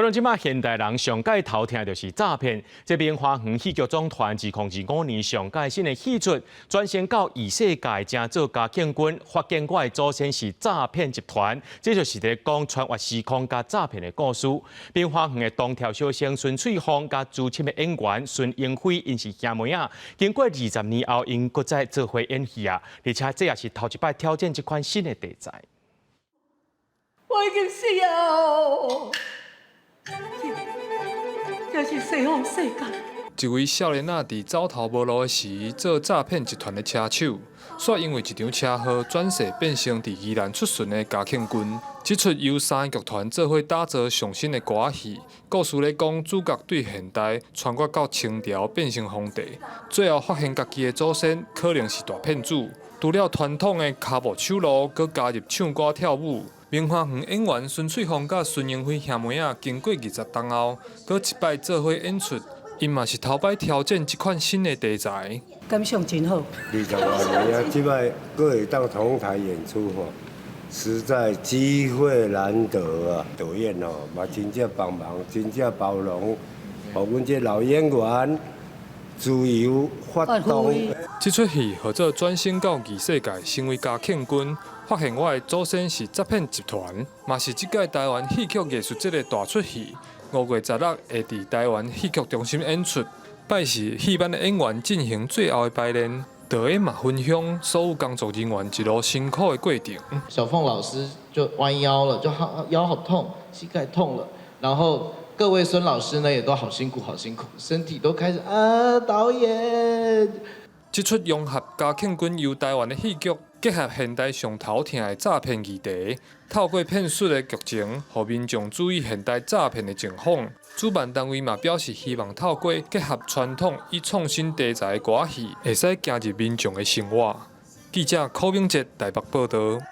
講這馬現代人上蓋頭疼就是詐騙。這明華園戲劇總團2025年上蓋新的戲出，轉生到異世界，成做嘉慶君，發現我的祖先是詐騙集團，這就是咧講穿越時空佮詐騙的故事。明華園的當跳小生孫翠鳳佮資深的演員孫英輝，𪜶是兄妹仔。經過20年後，𪜶閣再做伙演戲啊！而且這也是頭一擺挑戰這款新的題材。我已經死啊！這是西方世界。一位少年仔佇走投無路的時，做詐騙集團的車手，煞因為一場車禍轉世變成佇宜蘭出巡的嘉慶君。這齣由三个劇團做伙打造上新的歌仔戲，故事咧講主角對現代穿越到清朝變成皇帝，最後發現家己的祖先可能是大騙子。除了傳統的跤步手路，閣加入唱歌跳舞。明華園演員孫翠鳳佮孫英輝兄妹仔，經過20冬後，閣一擺做伙演出，𪜶嘛是頭擺挑戰這款新的題材。感想真好。20外年啊，這擺閣會當同台演出吼，實在機會難得啊！導演哦嘛真正幫忙，真正包容，予阮這老演員自由發動。這齣戲號做轉生到異世界，成為嘉慶君，發現我的祖先是詐騙集團，嘛是這屆台灣戲曲藝術節的大出戲。5月16會佇台灣戲曲中心演出。拜四戲班的演員進行最後的排練，導演嘛分享所有工作人員一路辛苦的過程。小鳳老師就彎腰了，就好腰好痛，膝蓋痛了，然後各位孫老師呢也都好辛苦，好辛苦，身體都開始啊，導演。這齣融合嘉慶君遊台灣的戲劇，結合現代上頭疼的詐騙議題，透過騙術的劇情，予民眾注意現代詐騙的情況。主辦單位嘛表示，希望透過結合傳統與創新題材的歌仔戲，會使行入民眾的生活。記者柯明哲台北報導。